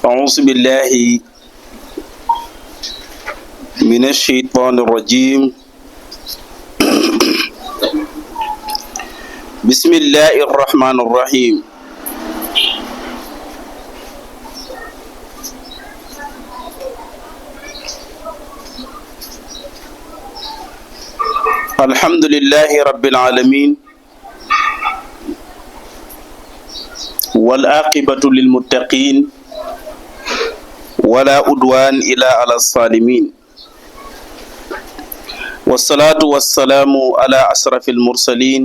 أعوذ بالله من الشيطان الرجيم بسم الله الرحمن الرحيم الحمد لله رب العالمين والعاقبة للمتقين ولا عدوان إلا على الظالمين والصلاة والسلام على أشرف المرسلين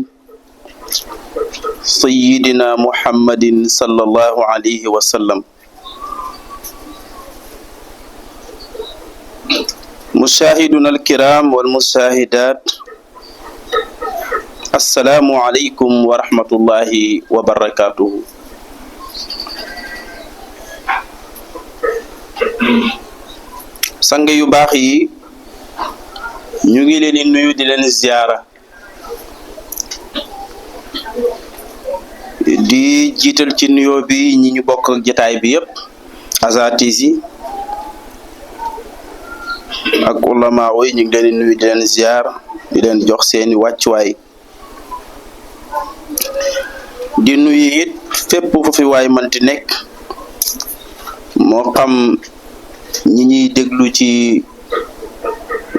سيدنا محمد صلى الله عليه وسلم مشاهدنا الكرام والمشاهدات السلام عليكم ورحمة الله وبركاته sang yu baax yi ñu ngi leen di nuyu di leen ziyaara di jiital ci nuyoo bi ñi ñu bokk ak jotaay bi yépp asatis yi ak ulama yi ñu ngi leen di nuyu di leen ziyaar di leen jox seeni wàccuwaay di nuyu it fépp fu fi waay manti nekk moo xam ñi ñuy déglu ci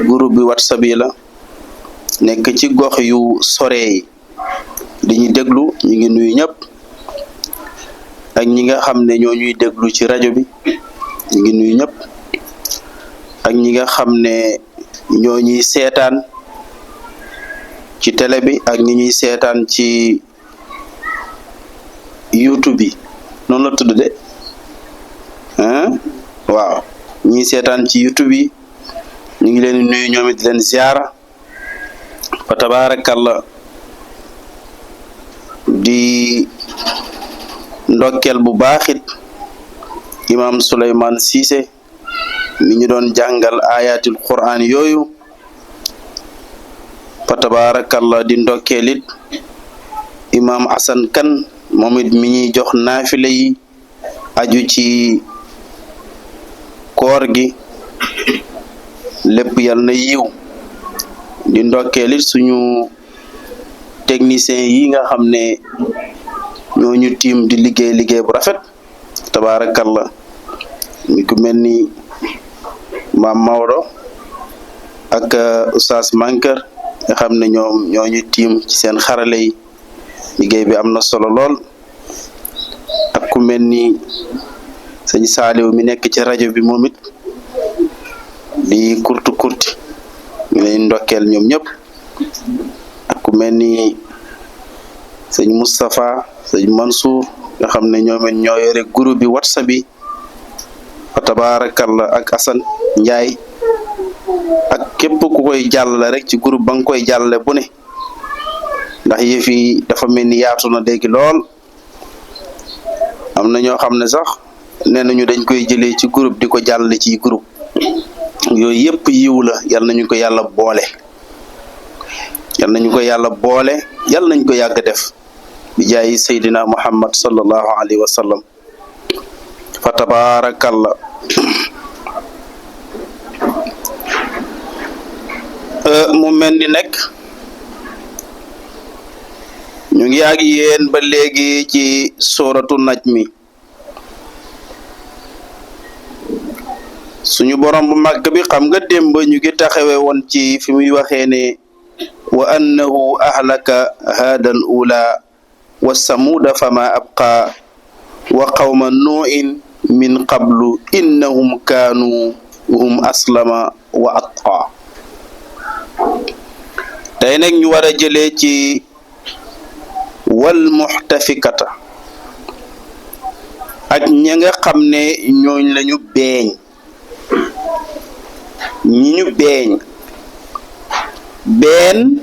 groupe bi WhatsApp yi la nekk ci gox yu sore yi di ñu déglu ñu ngi nuyu ñëpp ak ñi nga xam ne ñoo ñuy déglu ci rajo bi ñu ngi nuyu ñëpp ak ñi nga xam ne ñoo ñuy seetaan ci télé bi ak ñi ñuy seetaan ci YouTube bi noonu la tudd de waaw ñi seetaan ci YouTube yi ñu ngi leen di nuyu ñoom it di leen ziara fa tabarakallah di ndokkel bu baaxit imam Souleymane Cissé mi ñu doon jàngal ayatul Qur'an yooyu fa tabarakallah di ndokkelit imam Assane Kane moom it mi ñuy jox naafile yi aju ci koor gi lépp yal na yiw di ndokkeelit suñu technicien yi nga xam ne ñoo ñu tiim di liggéey bu rafet tabarakallah mi ku mel ni maam Maodo ak oustaz Mankeur nga xam ne ñoom ñoo ñu tiim ci seen xarale yi liggéey bi am na solo lool ak ku mel ni sëñ Saaliw mi nekk ci rajo bi moom it di kurti ñu leen ndokkeel ñoom ñëpp ak ku mel ni sëñ Moustapha sëñ Mansour nga xam ne ñoom it ñoo yore groupe bi WhatsApp bi fa tabarakallah ak Assane Ndiaye ak képp ku koy jàllale rek ci groupe ba nga koy jàllale bu ne ndax yëf yi dafa mel ni yaatu na léegi lool am na ñoo xam ne sax nee nañu dañ koy jëlee ci groupe di ko jàllale ci groupe yooyu yëpp yiw la yal nañu ko yàlla boole yal nañu ko yàlla boole yal nañ ko yàgg def bi jaayi Seydina Muhammad sallallahu alayhi wa sallam fa tabarakallah mu mel ni nekk ñu ngi ak yéen ba léegi ci suratu najmi suñu borom bu màgg bi xam nga démb ñu ngi taxawe woon ci fi muy waxee ne wa annahu ahlaka hadan ula wa samuda fama abqa wa qawma nu'in min qablu innahum kaanu hum aslama wa atqa tey nag ñu war a jëlee ci wal muxtafikata ak ña nga xam ne ñooñ lañu beeñ ñi ñu beeñ been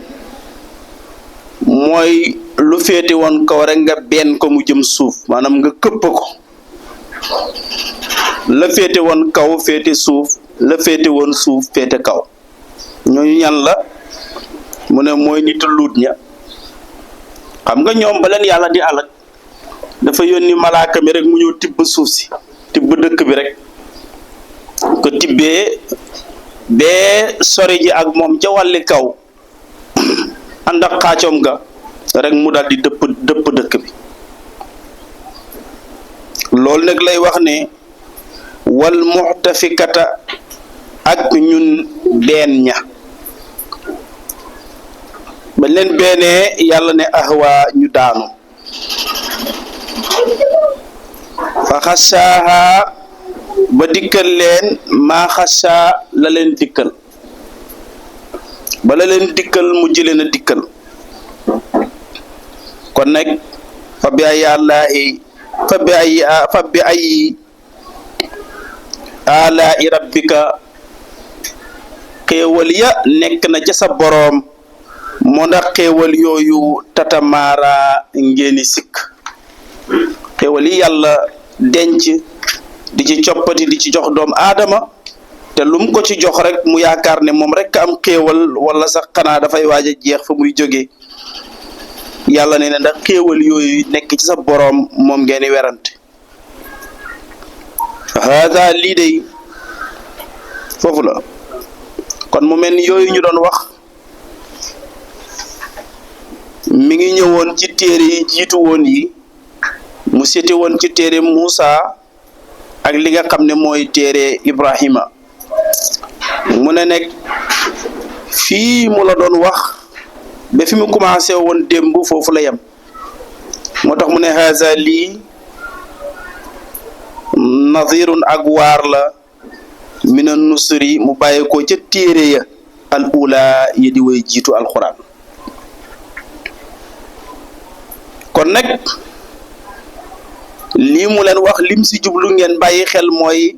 mooy lu féete woon kaw rek nga been ko mu jëm suuf maanaam nga këpp ko la féete woon kaw féete suuf la féete woon suuf féete kaw ñooñu ñan la mu ne mooy nitu luut ña xam nga ñoom ba leen yàlla di alak dafa yónni malaaka mi rek mu ñëw tibb suuf si tibb tibb dëkk bi rek ko tibbee bee sori ji ak moom ca wàlli kaw ànd ak xaacoom ga rek mu daal di dëpp dëkk bi loolu nag lay wax ne wal muxtafikata ak ñun been ña bañ leen beenee yàlla ne ahwa ñu daanu fa xasaaha ba dikkal leen maa xasaa la leen dikkal ba la leen dikkal mujj leen a dikkal kon nag fa bi ay àllaahi fa bi ay alaa'i rabbika xéewal ya nekk na ca sa boroom moo ndax xéewal yooyu tatamaara ngeeni sikk xéewal yi yàlla denc di ci coppati di ci jox doom aadama te lum ko ci jox rek mu yaakaar ne moom rek am xéewal wala sax xanaa dafay waaj a jeex fa muy jóge yàlla ne na ndax xéewal yooyu nekk ci sa boroom moom ngeeni werante hada lii day foofu la kon mu mel ni yooyu ñu doon wax mi ngi ñëwoon ci téere yi jiitu woon yi mu seti woon ci téere Muusa ak li nga xam ne mooy téere Ibrahima mu ne nekk fii mu la doon wax ba fi mu commencé woon démb foofu la yem moo tax mu ne haza lii nadirun ak waar la mina nusri mu bàyyi ko ca téere ya al ula yi di way jiitu alquran kon nag lii mu leen wax lim si jublu ngeen bàyyi xel mooy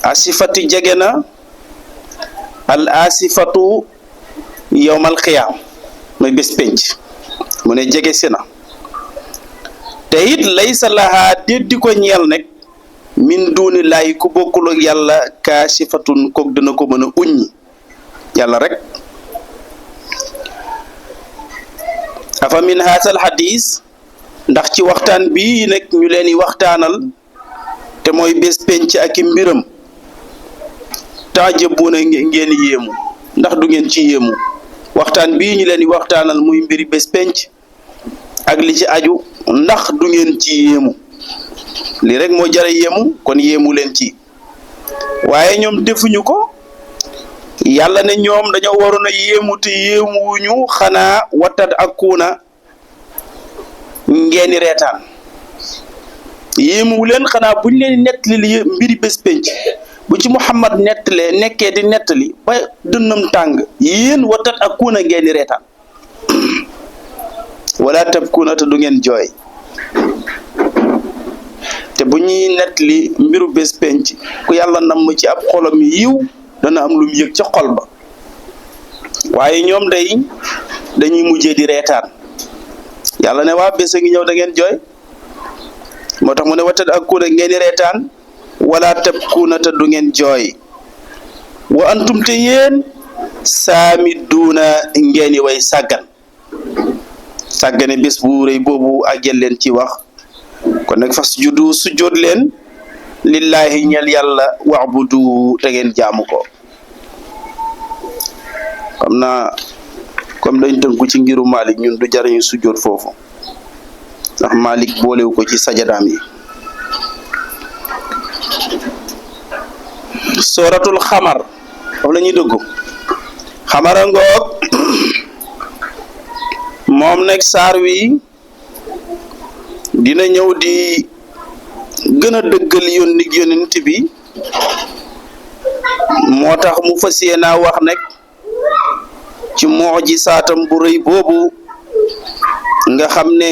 asifati jege na al asifatu yowmal qiyaam mooy bés penc mu ne jege si na te it laysa lahaa déddi ko ñeel nag min duuni laay ku bokkul ak yàlla kaasifatun kook dana ko mën a uññi yàlla rek afa min haasal hadis ndax ci waxtaan bii nag ñu leen di waxtaanal te mooy bés penc ak i mbiram taajabuna ngeen yéemu ndax du ngeen ci yéemu waxtaan bii ñu leen di waxtaanal muy mbiri bés penc ak li ci aju ndax du ngeen ci yéemu li rek moo jara yéemu kon yéemu leen ci waaye ñoom defuñu ko yàlla ne ñoom dañoo waroon a yéemu te yéemuwuñu xanaa wattat ak kuuna ngeeni reetaan yéemuwu leen xanaa buñ leen nettali li mbiri bés penc bu ci Muhammad nettalee nekkee di nettali ba dënnam tàng yéen wattat ak kuuna ngeeni reetaan wala tabkuuna te du ngeen jooy te bu ñuy nettali mbiru bés penc ku yàlla namm ci ab xolam yiw dana am lu mu yëg ca xol ba waaye ñoom dañuy mujjee di reetaan yàlla ne waa bés a ngi ñëw da ngeen jooy moo tax mu ne wattat ak kuuna ngeen di reetaan wala tabkuuna te du ngeen jooy wa antum te yéen saamiduuna ngeen way sàggane bés bu rëy boobu ak jël leen ci wax kon nag fas juddu sujjóot leen lillahi ñel yàlla wa'budu te ngeen jaamu ko xam naa comme dañ tënku ci ngiru Malik ñun du jariñu sujjóot foofu ndax Malik boolewu ko ci sajadaam yi sooratul xamar foofu la ñuy dugg xamara ngoog moom nag saar wi dina ñëw di gën a dëggal yonent bi moo tax mu fas yéenaa wax nag ci mu'jisaatam bu rëy boobu nga xam ne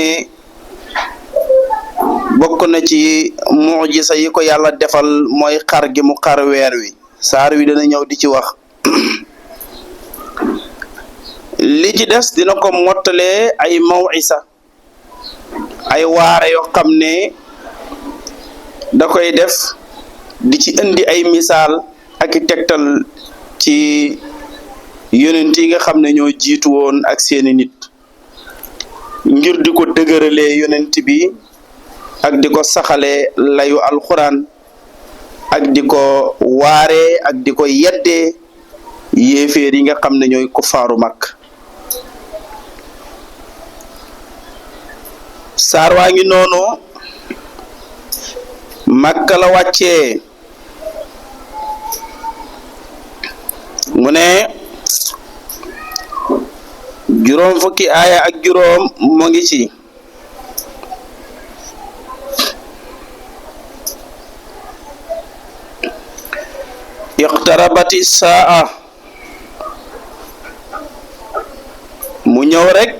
bokk na ci mu'jisa yi ko yàlla defal mooy xar gi mu xar weer wi saar wi dina ñëw di ci wax li ci des dina ko mottalee ay maw'isa ay waare yoo xam ne da koy def di ci indi ay misaal ak i tegtal ci yonent yi nga xam ne ñoo jiitu woon ak seeni nit ngir di ko dëgëralee yonent bi ak di ko saxale layu alquran ak di ko waaree ak di ko yeddee yéeféer yi nga xam ne ñooy kuffaaru Makka. saar waa ngi noonu Makka la wàccee mu ne juróom fukki aaya ak juróom mu ngi ci iqtarabati saa mu ñëw rek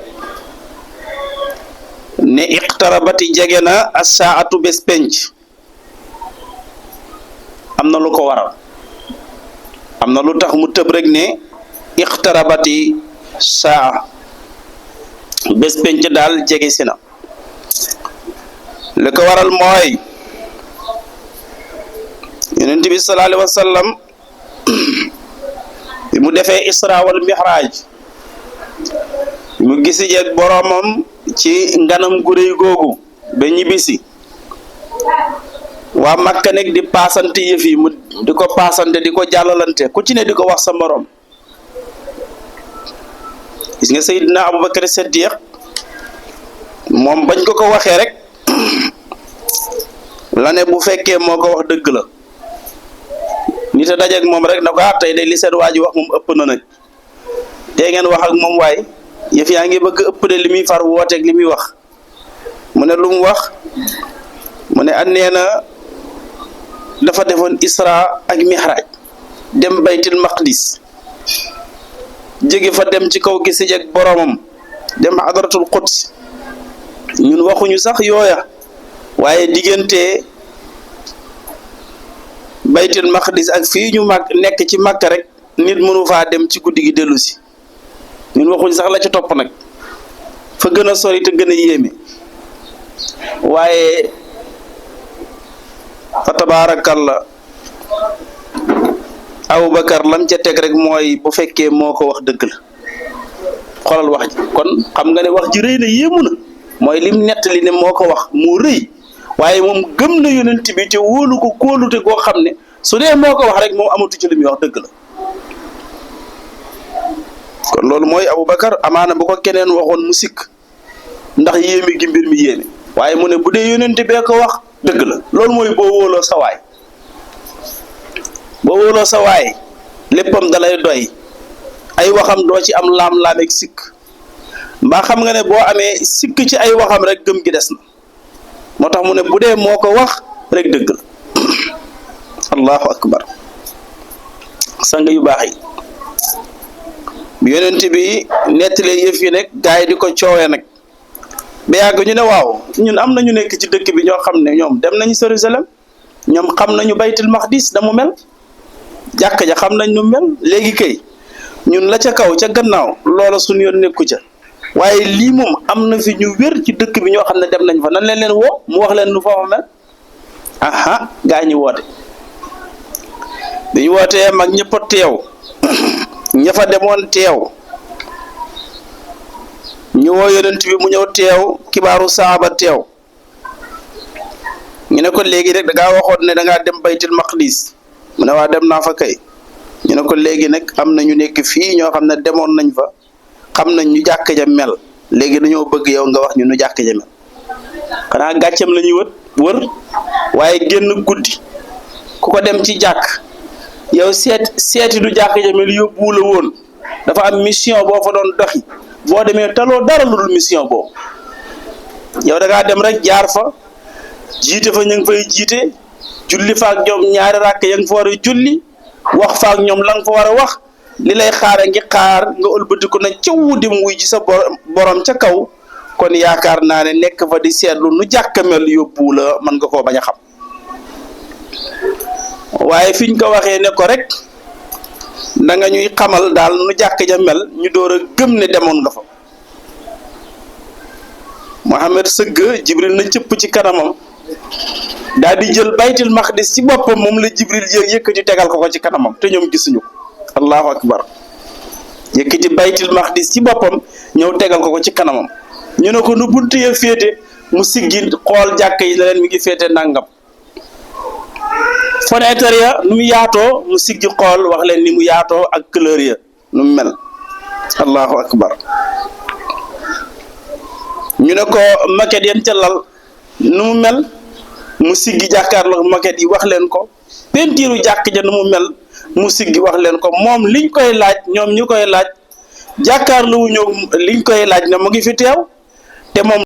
ne iqtarabati jege na as-saatu bés penc am na lu ko waral am na lu tax mu tëb rek ne iqtarabati saa bés penc daal jege si na li ko waral mooy yonent bi sallallahu alayhi wa sallam bi mu defee isra wal mihraj mu gisi jeeg boromam ci nganam gu réy googu ba ñibbisi waa Makka nekk di paasante yëf yi mu di ko paasante di ko jàllalante ku ci ne di ko wax sa morom gis nga Seydina Abubakar Siddiq moom bañ ko waxee rek la ne bu fekkee moo ko wax dëgg la nit a dajeeg moom rek na ko tey de li seen waa ji wax moom ëpp na nag tey ngeen wax ak moom waay yëf yaa ngi bëgg ëpp de li muy far wooteeg li muy wax mu ne lu mu wax mu ne nee na dafa defoon isra ak mihraj dem baytil maqdis jóge fa dem ci kaw gi si jeg boromam dem hadratul quds ñun waxuñu sax yooya waaye diggante baytil maqdis ak fii ñu mag nekk ci Makka rek nit mënu faa dem ci guddi gi dellu si ñun waxuñ sax la ci topp nag fa gën a sori te gën a yéeme waaye fa tabaarakalla Abubakar lam ca teg rek mooy bu fekkee moo ko wax dëgg la xoolal wax ji kon xam nga ne wax ji rëy na yéemu na mooy lim nettali ne moo ko wax mu rëy waaye moom gëm na yonent bi te wóolu ko kóolute goo xam ne su dee moo ko wax rek moom amatu ci li muy wax dëgg la kon loolu mooy Abubakar amaana bu ko keneen waxoon mu sikk ndax yéeme gi mbir mi yéeme waaye mu ne bu dee yonent bee ko wax dëgg la loolu mooy boo wóoloo sa waay boo wóoloo sa waay léppam dalay doy ay waxam doo ci am laam-laam ak sikk mbaa xam nga ne boo amee sikk ci ay waxam rek gëm gi des na moo tax mu ne bu dee moo ko wax rek dëgg la allahu akbar sang yu baax yi bi yonent bi nettalee yëf yi nag gaa yi di ko coowee nag ba yàgg ñu ne waaw ñun am nañu nekk ci dëkk bi ñoo xam ne ñoom dem nañu Jérusalem ñoom xam nañu baytul maqdis da mu mel jàkk ja xam nañ nu mel léegi kay ñun la ca kaw ca gannaaw loola suñu yoon nekku ca waaye lii moom am na fi ñu wér ci dëkk bi ñoo xam ne dem nañ fa nan leen woo mu wax leen nu foofa mel aha gaa ñi woote bi ñu wootee mag ñëpp a teew ña fa demoon teew ñu woo yonent bi mu ñëw teew kibaaru saaba teew ñu ne ko léegi rek da ngaa waxoon ne da ngaa dem baytul maqdis mu ne waa dem naa fa kay ñu ne ko léegi nag am na ñu nekk fii ñoo xam ne demoon nañ fa xam nañ ñu jàkk ja mel léegi dañoo bëgg yow nga wax ñu nu jàkk ja mel xanaa gàccam la ñuy wër waaye génn guddi ku ko dem ci jàkk yow seeti du jàkk ja mel yóbbu la woon dafa am mission boo fa doon doxi boo demee taloo dara lu dul mission boobu yow da ngaa dem rek jaar fa jiite fa ñu ngi fay jiite julli fa ak ñoom ñaari rakk ya nga fa war a julli wax fa ak ñoom la nga fa war a wax li lay xaare ngi xaar nga ëlbatiku na caw dem wuy ci sa borom ca kaw kon yaakaar naa ne nekk fa di seetlu nu jàkka mel yóbbu la mën nga koo bañ a xam waaye fiñ ko waxee ne ko rek da nga ñuy xamal daal nu jàkk ja mel ñu door a gëm ne demoon nga fa Muhammad sëgg Jibril na cëpp ci kanamam daal di jël baytul maqdis ci boppam moom la Jibril yëkkati tegal ko ci kanamam te ñoom gisuñu ko allahu akbar yëkkati baytul maqdis ci boppam ñëw tegal ko ci kanamam ñu ne ko nu buntu ya féete mu siggi xool jàkk yi ne leen mi ngi féete nangam fenêtre ya nu mu yaatoo mu siggi xool wax leen ni mu yaatoo ak couleur ya nu mu mel allahu akbar ñu ne ko maquette yeen ca lal nu mu mel mu siggi jàkkaarloo maquette yi wax leen ko pentiiru jàkk ja nu mu mel mu siggi wax leen ko moom liñ koy laaj ñoom ñu koy laaj jàkkaarloo wu ñëw liñ koy laaj ne mu ngi fi teew te moom